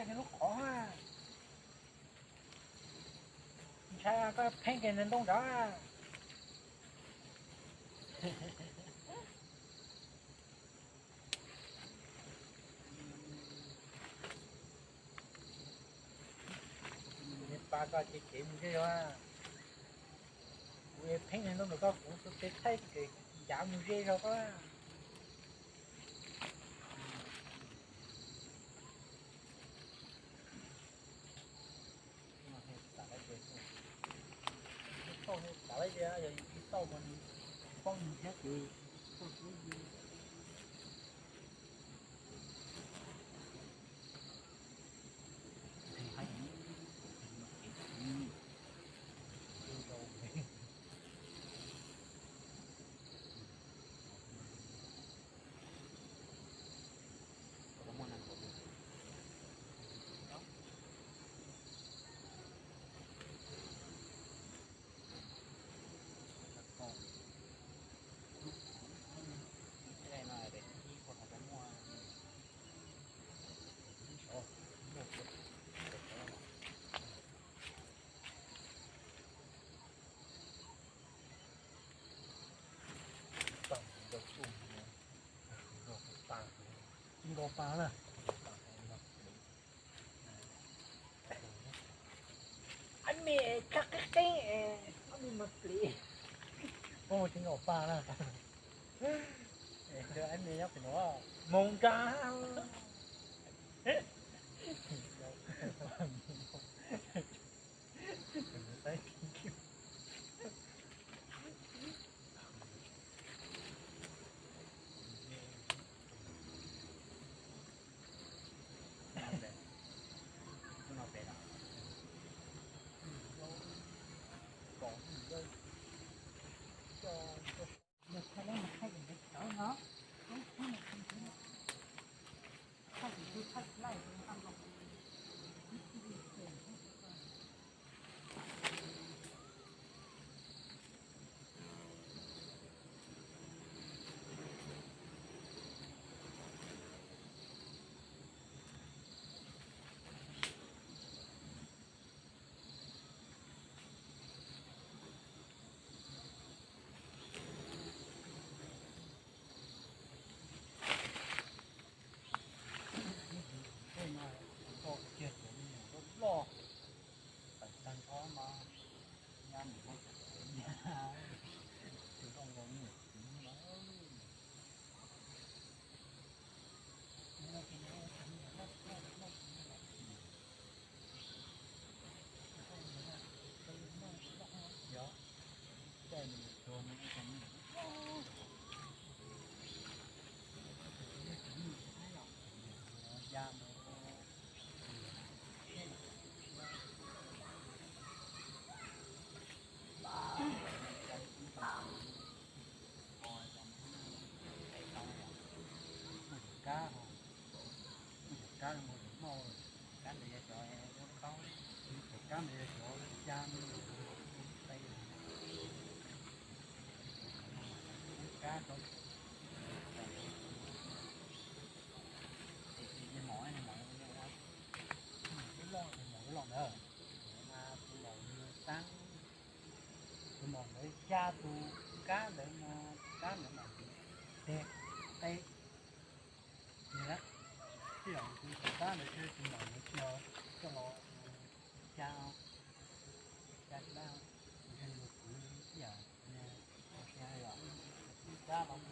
Lub qhov ntshai koj pheej kiag ntoo nrad. Pa koj ces kev mus zej zog, kuv pheej ntoo ntawm koj kuv tus tes thaij kev ncav mus zej zog koj. Txav lawm ces, txav lawm ces yog tsis tau mas nws poob nws thiab ces txav lawm. Nkaus pas na. Ab me tshaj qeeb qeeb, ab me mas plis. Koj tsis nkaus pas na. Ab me nyob pem no mus nrad. Tej no tau kiag cov me nyuam loj loj, tawm tag nrho mas nyab mus hauv tsev nyab, tus loj nkaus me nyuam kwv no. Kab, kab no kab ntawd yog cov taub, cov kab ntawd yog cov ya me nyuam, kab, mom, mom loj ntawd, tus mom nws tab, tus mom ntawd ya tus kab ntawd mas, tus kab ntawd mas nws teg qe. Nws na, tej zaum tus kab ntawd thiab tus mom ntawd tsis yog coj los ya, ya dab, tus yog yus kwv ib yam, tus kab los